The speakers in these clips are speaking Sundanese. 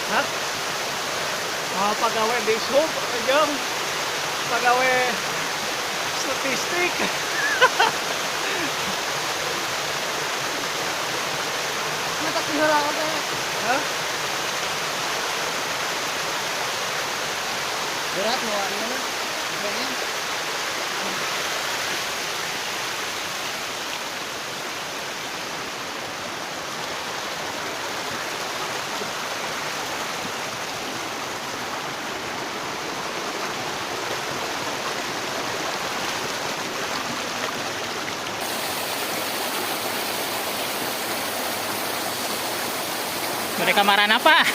Hah? Oh, pagawe di sub jeung pagawe statistik. Mata heula oge. Hah? Berat mau ieu mah. Kayaknya. Mereka marah apa?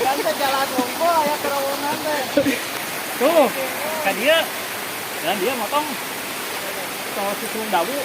Kan teh jalan unggul aya terowongan teh. Tuh, ka dia. Dan dia motong tol susun dawu.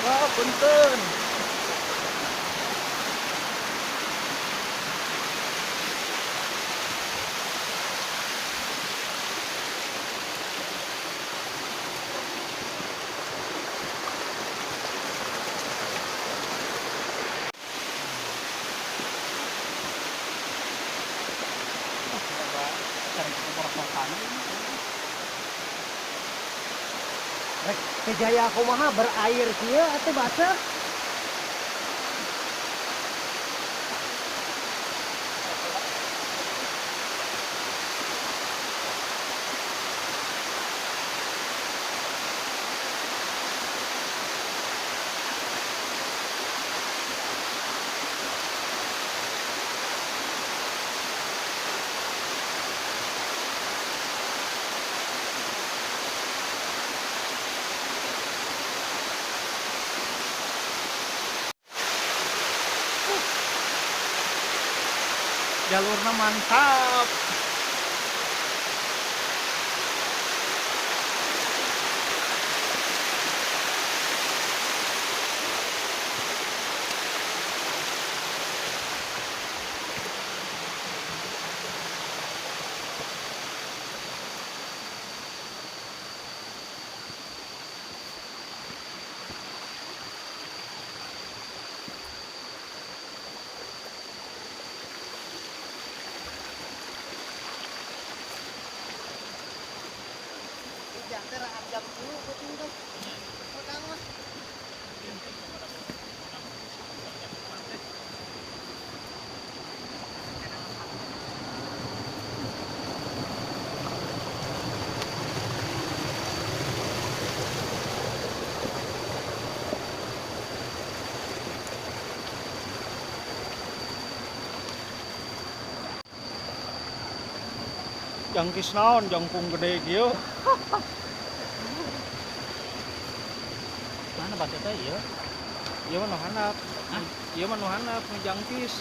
Wah, punten. Rek teh jaya kumaha berair kieu atuh baseuh. Jalurnya mantap. Ujang teh raat jam 10 penting teh. Pedang mah. Jangkis naon, jangkung gede kieu. Mana batu teh ieu? Ieu mah nu handap. Hah? Ieu mah nu handap nu jangkis.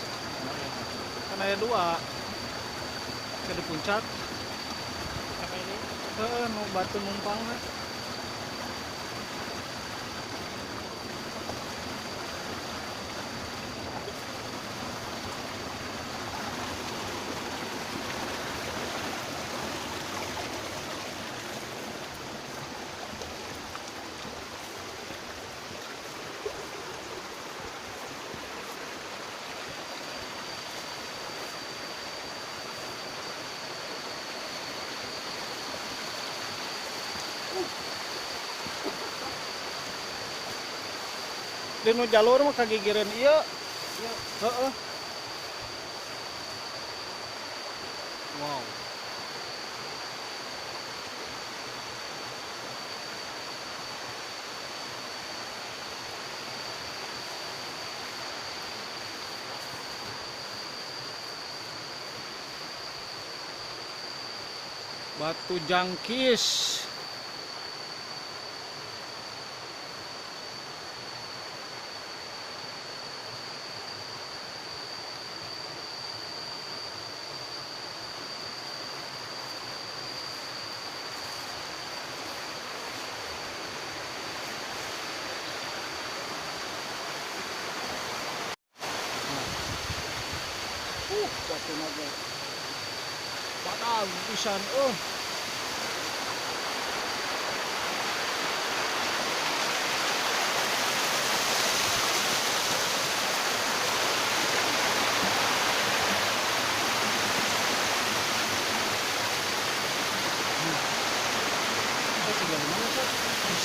Kan aya dua. Ke di puncak. Heeh, nu batu numpangna. Di nu jalur mah kagigireun ieu. Heeh. Wow. Batu jangkis. Batu naga. Batang pisan euy.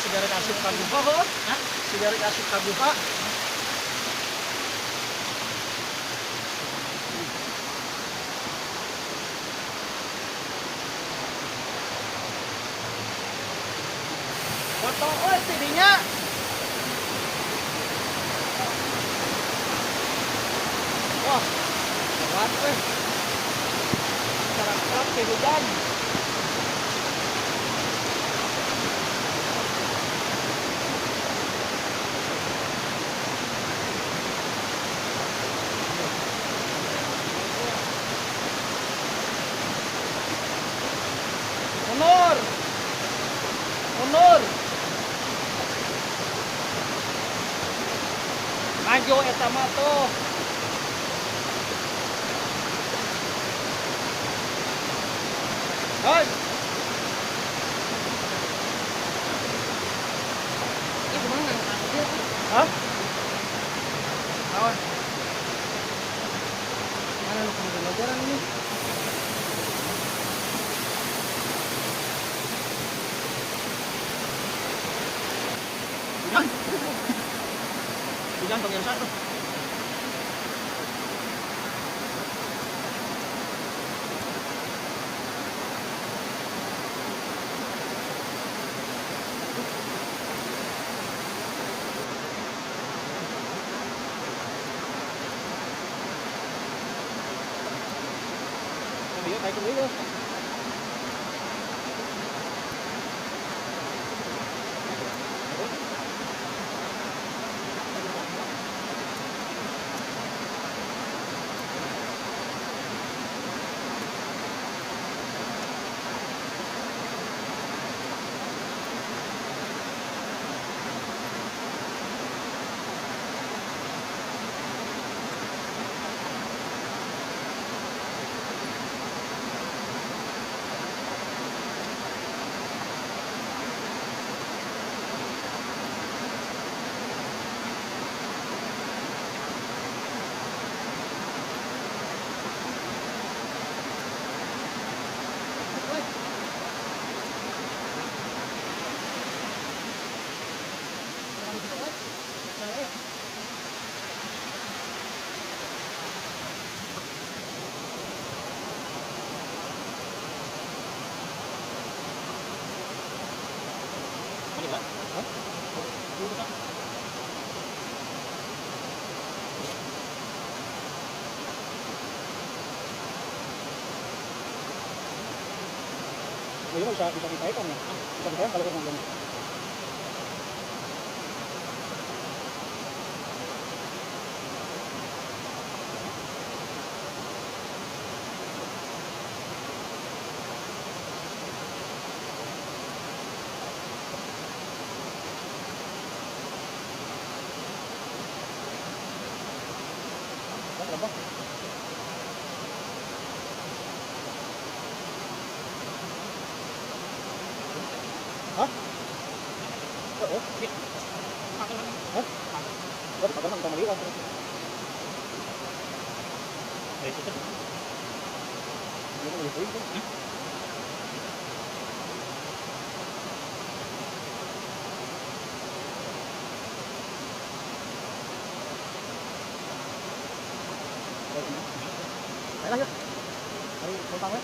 Sigaret asup ka guha heuh. Hah? Sigaret asup ka guha. Potong euy tidinya. Wah, lewat euy. Karak-karak teh hujan. Mundur. Mundur. Maju eta mah tuh. Hei. Ini kumaha ngangkat ieu? Hah? Naon? Mana nu kudu ngajaran ini? Hujan. Hujan pemirsa tuh. Dia naik dulu ya. Iya bisa bisa ditaikkan ya. Bisa ditaikkan kalau kurang banyak. Berapa? Hah? Oh, hah? Ayo lah, mari pulang we.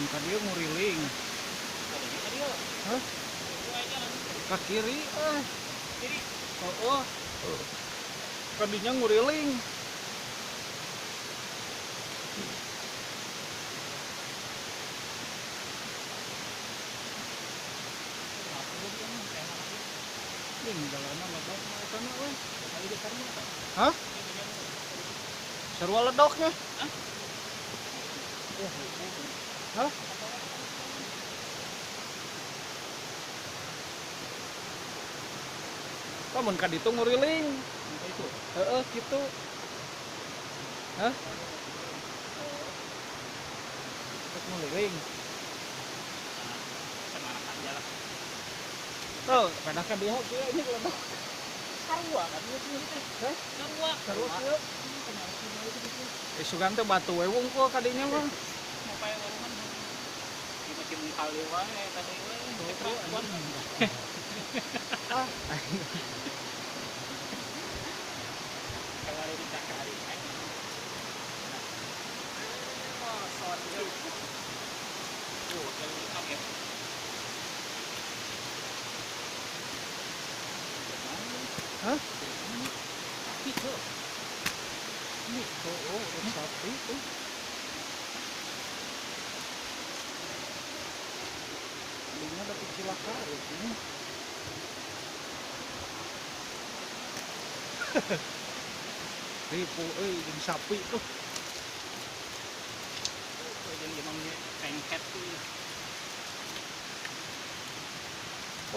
Mun ka dieu nguriling. Hah? Ka kiri eh. Kiri. Oh, oh. Kadinya nguriling. Ini jalanna ledok mah eta mah euy. Hah? Sarua ledoknya? Hah? Hah? Mun ka ditu nguriling. Itu. Heeh, kitu. Hah? Rek nguriling. Semarang aja lah. Tuh, pedah ka dieu kieu ini ledok. Sarua kan ieu sih teh. Hah? Sarua. Sarua kieu. Sugan teh batu we wungkul ka dinya mah. Mau pae warungan. Ieu mah cimung kali wae tadi we. Ah. Kalau di cakari. Oh, sorry. Oh, kalau kamu ya. Hah? Sapi tuh. Ini oh, sapi tuh. Ini ada cilaka ini. Ribu euy jeung sapi tuh. Jeung emangnya pengket tuh.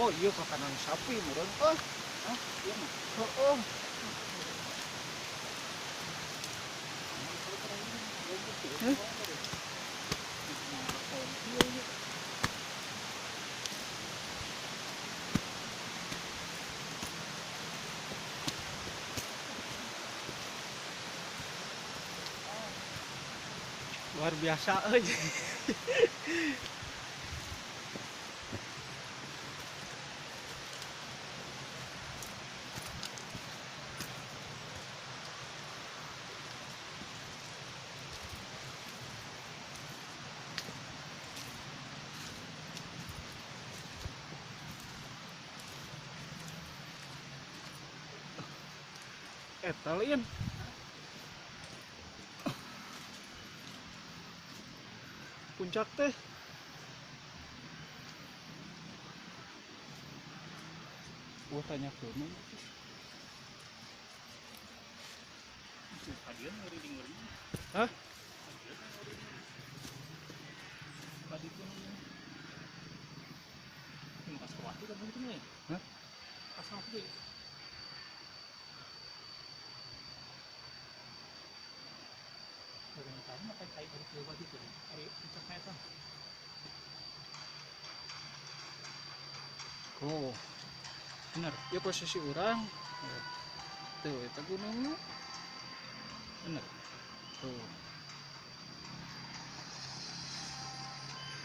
Oh iya ke kanan sapi meureun. Ah, ah iya mah. Heeh. Hah? Luar biasa euy. Eta lain. Puncak teh. Gua tanya ke mana? Hah? Hah? Oh, bener. Ya posisi orang. Tuh, itu gunungnya. Bener. Tuh.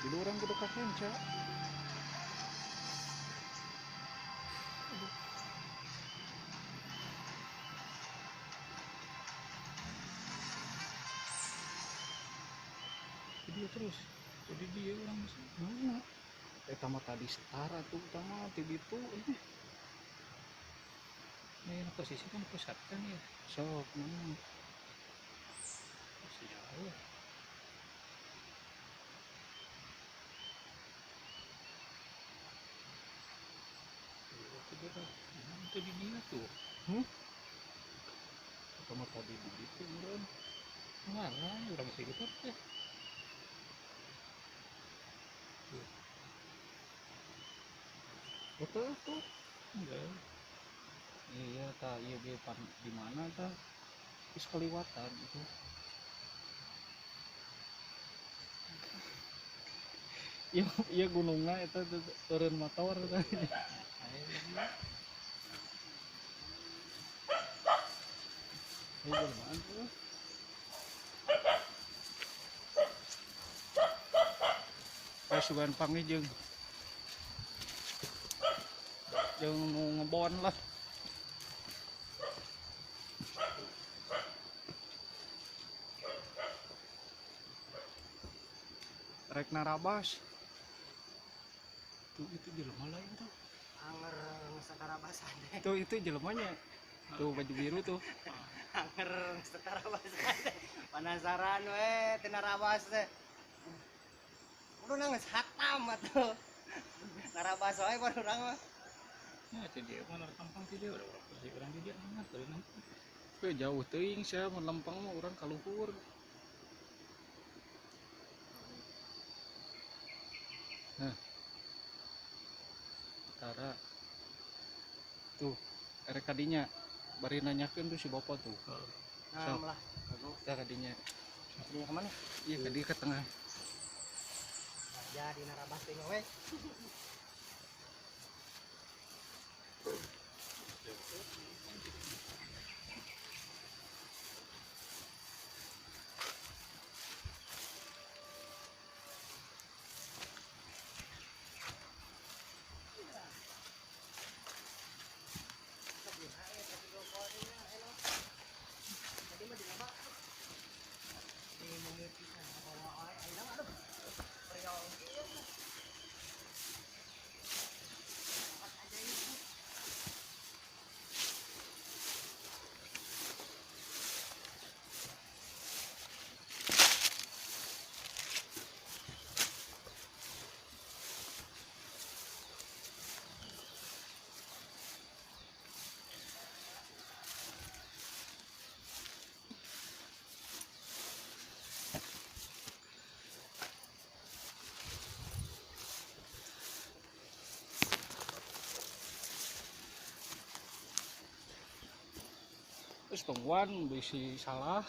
Jadi orang kudu ka kenca. Jadi terus. Jadi dia orang mana? Eta mah tadi setara tuh utama ti ditu ini. Ini posisi kan pusat kan ya. Sok mana? Masih jauh. Itu di dia tuh. Hmm? Eta mah tadi di ditu meureun. Mana urang sih gitu teh. Betul tuh. Enggak. Iya, ta ieu ge di mana ta? Geus keliwatan itu. Iya, iya gunungna eta eureun motor eta. Ieu jelmaan tuh. Kayak sugan panggih jeung nu ngebon lah. Rek narabas. Tuh itu jelema lain tuh. Anger ngesetarabasan deh. Tuh itu jelemanya. Tuh baju biru tuh. Anger ngesetarabasan deh. Penasaran we teu narabas teh. Udah nangis hatam atuh. Narabas wae baru urang mah. Ya, itu dia mah kampung ti dia udah urang sih urang di dia mah teu nanti. Weh jauh teuing sia mun lempeng mah urang ka luhur. Nah. Utara. Tuh, erek kadinya bari nanyakeun tuh si bapak tuh. Nah, lah. Kita kadinya. Kadinya kemana? Iya, kadi ke tengah. Jadi narabas teh we. Terus tungguan bisi salah.